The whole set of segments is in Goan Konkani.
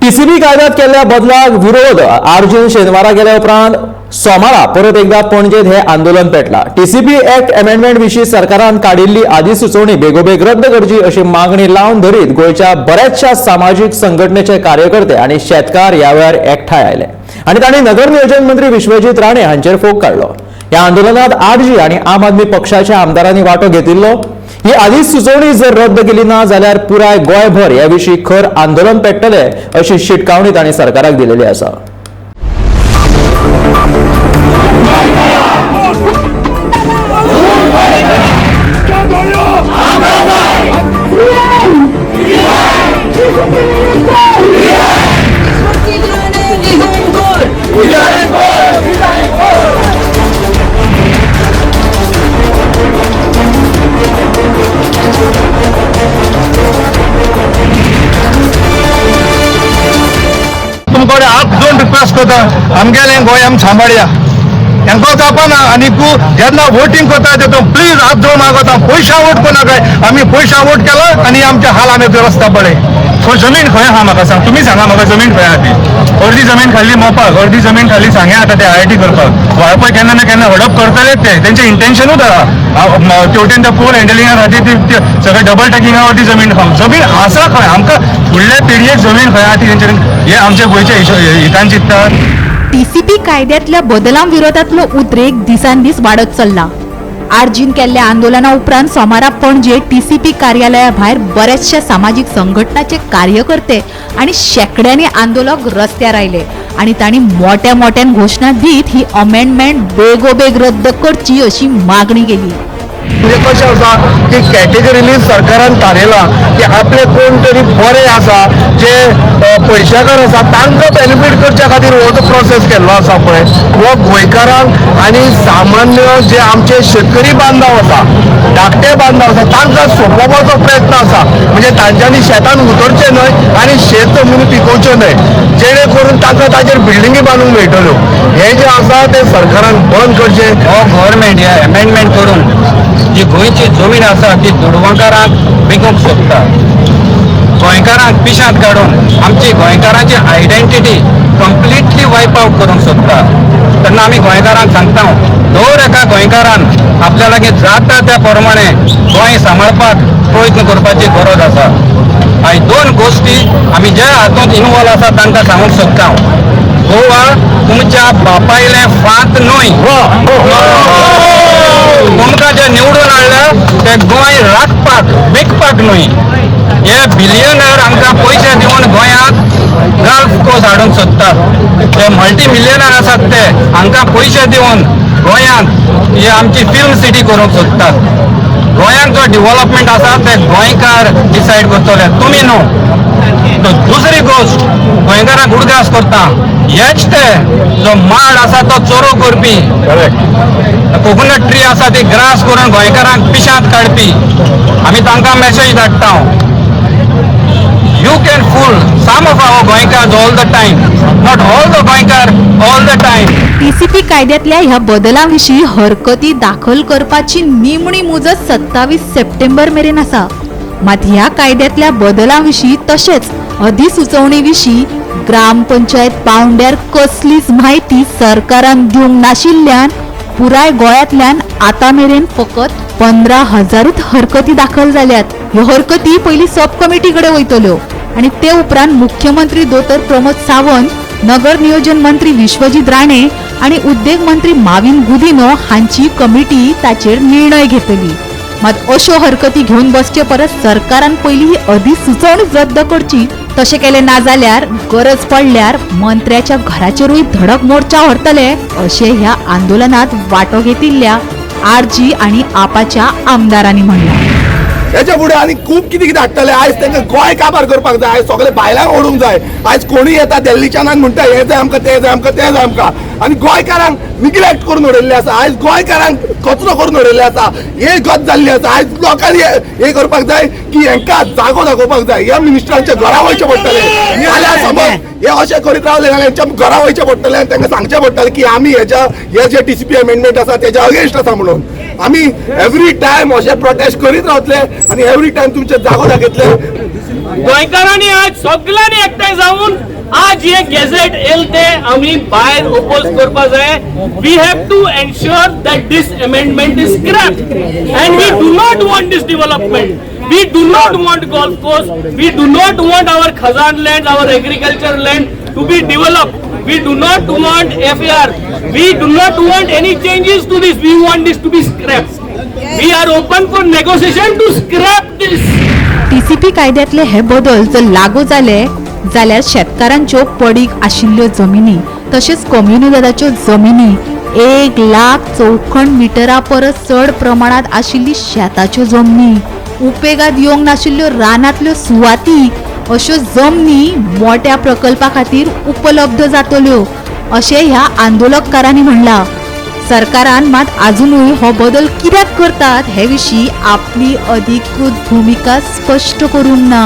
टीसीपी कायद्यात केल्ल्या बदलाक विरोध आरजीन शेनवारा गेल्या उपरांत सोमारा परत एकदा पणजेत हे आंदोलन पेटला. टीसीपी ऍक्ट अमेंडमेंट विशीं सरकारान काडिल्ली अधिसुचोवणी बेगोबेग रद्द करची अशी मागणी लावन धरीत गोंयच्या बऱ्याचशा सामाजीक संघटनेचे कार्यकर्ते आणि शेतकार ह्या वेळार एकठांय आयले आणि तांणी नगर नियोजन मंत्री विश्वजीत राणे हांचेर फोग काडलो. ह्या आंदोलनात आरजी आणि आम आदमी पक्षाच्या आमदारांनी वांटो घेतिल्लो. ही अधिसुचोवणी जर रद्द केली ना जाल्यार पुराय गोंयभर ह्या विशीं खर आंदोलन पेट्टले अशी शिटकावणी तांणी सरकाराक दिलेली आसा. तुमकडे हात जोडून रिक्वेस्ट करता, आमगेलें गोंय आमी सांबाळया. हेंको जावपा आनी जेन्ना वोटींग करता तेतून प्लीज हात जोडून मागता, पयशा वोट करनाकाय. आमी पयशा वोट केला आनी आमच्या हाल आमी रस्ता पळय. खंय जमीन खंय आहा म्हाका सांग, तुमी सांगा म्हाका, जमीन खंय आहा ती? अर्दी जमीन खाल्ली मोपाक, अर्दी जमीन खाल्ली सांग्या. आतां ते आयआयटी करपाक वाळपय केन्ना ना केन्ना हडप करतलेच ते, तेंचें इंटेन्शनूच आहा. तेवटेन त्या पोर हँडलिंगा खातीर ती सगळे डबल टॅकिंगा वरती जमीन खावंक. जमीन आसा खंय आमकां? फुडल्या पिळगेक जमीन खंय आहा ती तेंच्यानी हे आमच्या गोंयच्या हितान चिंततात? टीसीपी कायद्यातल्या बदलां विरोधातलो उद्रेक दिसान दीस वाडत चल्ला. आरजीन केल्ल्या आंदोलना उपरांत सोमारा पणजे टीसीपी कार्यालया भायर बऱ्याचशा सामाजीक संघटनाचे कार्यकर्ते आणि शेकड्यांनी आंदोलक रस्त्यार आयले आणि तांणी मोठ्या मोठ्यान घोशणा दीत ही अमेंडमेंट बेगोबेग रद्द करची अशी मागणी केली. म्हणजे कशें आसा की कॅटेगरीली सरकारान थारयलां की आपले कोण तरी बरे आसा, जे पयशेकार आसा, तांकां बेनिफीट करच्या खातीर हो जो प्रोसेस केल्लो आसा पळय, हो गोंयकारांक आनी सामान्य जे आमचे शेतकरी बांधव आसा, धाकटे बांधव आसा, तांकां सोंपोवपाचो प्रयत्न आसा. म्हणजे तांच्यांनी शेतान उतरचें न्हय आनी शेत जमिनी पिकोवच्यो न्हय, जेणे करून तांकां ताजेर बिल्डिंगी बांदूंक मेळटल्यो. हें जें आसा तें सरकारान बंद करचें. हो गव्हर्मेंट हे अमेंडमेंट करून जी गोंयची जमीन आसा ती दुडवांकारांक विकूंक सोदता. गोंयकारांक पिशांत काडून आमची गोंयकारांची आयडेंटिटी कंप्लिटली वायप आवट करूंक सोदता. तेन्ना आमी गोंयकारांक सांगता, दर एका गोंयकारान आपल्या लागीं जाता त्या प्रमाणे गोंय सांबाळपाक प्रयत्न करपाची गरज आसा. आनी दोन गोश्टी आमी जे हातूंत इनवॉल्व आसा तांकां सांगूंक सोदता. गोवा तुमच्या बापायलें फांत न्हय. तुमकां जे निवडून हाडल्या ते गोंय राखपाक, विकपाक न्हय. हे बिलियनर आमकां पयशे दिवन गोंयांत गल्फ कोस्ट हाडूंक सोदतात. ते मल्टी मिलियनर आसात, ते हांकां पयशे दिवन गोंयांत ही आमची फिल्म सिटी करूंक सोदतात. गोंयांत जो डिवलपमेंट आसा ते गोंयकार डिसायड करतले, तुमी न्हू. तर दुसरी गोश्ट गोंयकारांक उडगास करता, हेच ते जो माड आसा तो चोरो करपी, कोकोनट ट्री आसा ती ग्रास करून गोंयकारांक पिशांत काडपी. आमी तांकां मॅसेज धाडटा, you can fool some of our Goenkar all the time, not all the Goenkar all the time. TCP कायद्यातल्या ह्या बदलां विशीं हरकती दाखल करपाची निमणी मुजत 27 सप्टेंबर मेरेन आसा. मात ह्या कायद्यातल्या बदलां विशीं तशेंच अधिसुचोवणे विशीं ग्रामपंचायत पावंड्यार कसलीच म्हायती सरकारान दिवंक नाशिल्ल्यान पुराय गोंयांतल्यान आतां मेरेन फकत 15,000च हरकती दाखल जाल्यात. ह्यो हरकती पयलीं सब कमिटी कडेन वयतल्यो आनी ते उपरांत मुख्यमंत्री दोतोर प्रमोद सावंत, नगर नियोजन मंत्री विश्वजीत राणे आणि उद्देग मंत्री माविन गुदिनो हांची कमिटी ताचेर निर्णय घेतली. मात अश्यो हरकती घेवन बसचे परस सरकारान पयलीं ही अधिसुचोवणी रद्द करची. तशें केलें ना जाल्यार गरज पडल्यार मंत्र्याच्या घराचेरूय धडक मोर्चा व्हरतले अशें ह्या आंदोलनात वांटो घेतिल्ल्या आरजी आणि आपाच्या आमदारांनी म्हणलां. हेच्या फुडें आनी खूब कितें कितें हाडटले. आयज तांकां गोंय काबार करपाक जाय, आयज सगळे बायलांक ओडूंक जाय. आयज कोणूय येता दिल्लीच्यान आनी म्हणटा हें जाय आमकां, तें जाय आमकां, तें जाय आमकां, आनी गोंयकारांक निग्लेक्ट करून उडयल्लें आसा. आयज गोंयकारांक कचरो करून उडयल्ले आसा. हे गत जाल्ली आसा. आयज लोकांनी हें करपाक जाय की हेंकां जागो दाखोवपाक जाय. ह्या मिनिस्टरांच्या घरा वयचें पडटलें. जाल्यार समज हे अशें करीत रावले जाल्यार हेंच्या घरा वयचें पडटलें आनी तांकां सांगचें पडटलें की आमी हेच्या हे जे टीसीपी अमेंडमेंट आसा तेज्या अगेन्स्ट आसा म्हणून. आमी एवरी टायम अशें प्रोटेस्ट करीत रावतले आनी एवरी टायम तुमचे जागो दाखयतले. गोंयकारांनी आज सगळ्यांनी एकठांय जावन आज हे गॅझेट येयल ते आमी भायर ओपोज करपा जाय. We have to ensure that this amendment is scrap and we do not want this development. We do not want golf course. We do not want our khazan land, our agriculture land to be developed. We do not want FAR. We do not want any changes to this. We want this to be scrapped. We are open for negotiation to scrap this. TCP कायद्यातले हे बदल जर लागू जाले जाल्यार शेतकारांच्यो पडीक आशिल्ल्यो जमिनी तशेंच कम्युनिदादाच्यो जमिनी, 1 लाख चौखण मिटरा परस चड प्रमाणात आशिल्ली शेताच्यो जमनी, उपेगात येवंक नाशिल्ल्यो रानांतल्यो सुवाती अश्यो जमनी मोट्या प्रकल्पा खातीर उपलब्ध जातल्यो अशें ह्या आंदोलनकारांनी म्हणलां. सरकारान मात आजुनूय हो बदल कित्याक करतात हे विशीं आपली अधिकृत भुमिका स्पश्ट करूंक ना.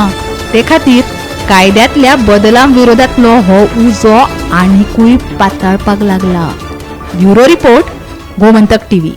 ते खातीर कायद्यांतल्या बदलां विरोधांतलो हो उजो आनिकूय पातळपाक लागला. Bureau report, Gomantak TV.